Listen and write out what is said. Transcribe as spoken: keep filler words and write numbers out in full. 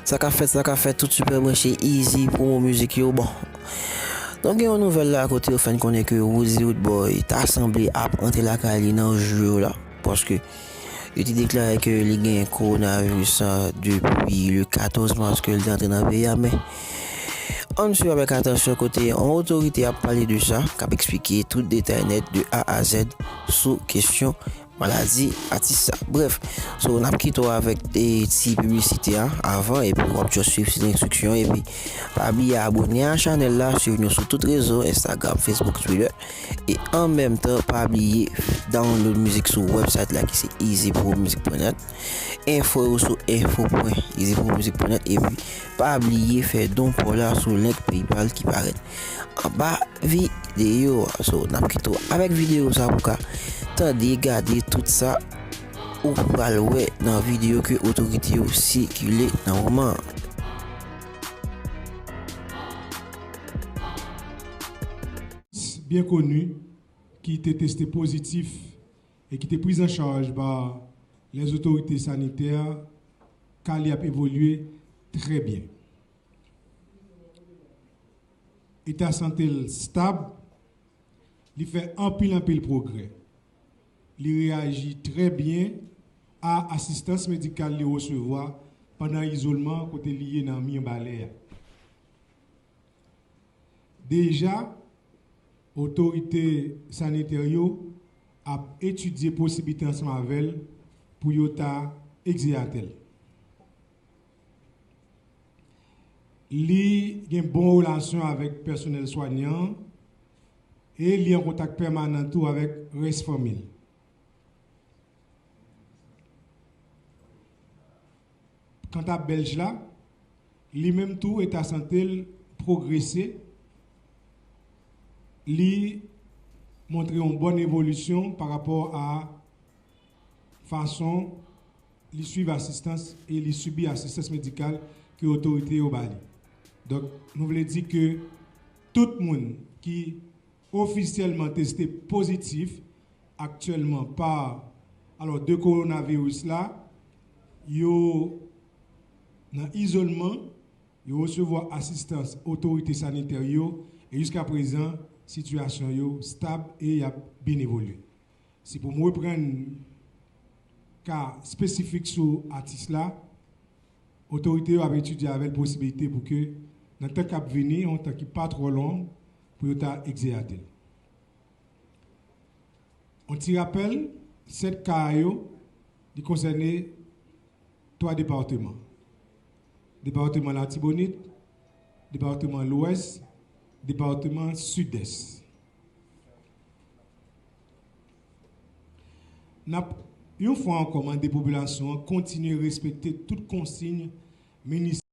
Sa k ap fèt, sa k ap fèt, tout sipè branche Easy Promo Music yo. Bon, nou gen yon nouvèl la kote yo fè n konnen ke Woozy Roodboy ta sanble ap antre lakay li nan jou yo la, paske yo te deklare ke li gen kowonaviris la depi le katòz mas ke li te antre nan peyi a, men ann swiv avèk atansyon kote yon otorite ap pale de sa, k ap eksplike tout detay nèt de A a Z sou kesyon maladi atis sa. Brèf, so, n ap kite w avèk, e, ti piblisite a avan, epi w ap just swiv ti enstriksyon, epi pa bliye abòne a chanèl la, swiv nou sou tout rezo, Instagram, Facebook, Twitter, e an menm tan, pa bliye download mizik sou website la ki se easy pro music point net, enfo yo sou info point easy pro music point net, epi pa bliye fè don pa w la sou link PayPal ki parèt anba videyo a. So, n ap kite w avèk videyo sa pou ka tande, gade tout sa ou pral wè nan videyo ke otorite yo sikile nan moman an. Byen koni ki te teste pozitif e ki te priz an chaj pa lèzotorite sanitè, ka li ap evolye trè byen. Eta sante l stab, li fè anpil anpil pwogrè. Li reyaji trè byen a asistans medikal li resevwa pandan izolman kote li ye nan Mirbalè a. Deja, otorite sanitè yo ap etidye posiblite ansanm avè l pou yo ta egzeyate l. Li gen bon relasyon avèk pèsonèl swanyan an e li an kontak pèmanan tou avèk rès fanmi l. Kanta Bèlj la, li menm tou eta sante l pwogrese, li montre yon bòn evolisyon pa rapò a fason li swiv asistans e li sibi asistans medikal ke otorite yo ba li. Donk, nou vle di ke tout moun ki ofisyèlman teste pozitif aktyèlman pa, alò, de kowonaviris la, yo nan izolman, yo resevwa asistans otorite sanitè yo e jiska prezan sitiyasyon yo stab e y ap byen evolye. Si pou m reprann ka espesifik sou atis la, otorite yo ap etidye avè l posiblite pou ke nan tan k ap vini, yon tan ki pa twò long, pou yo ta egzeyate l. Yon ti rapèl, sèt ka a yo, li konsène twa depatman. Depatman Latibonit, depatman Lwès, depatman Sidès. N ap, yon fwa ankò, mande popilasyon an kontinye respekte tout konsiy minis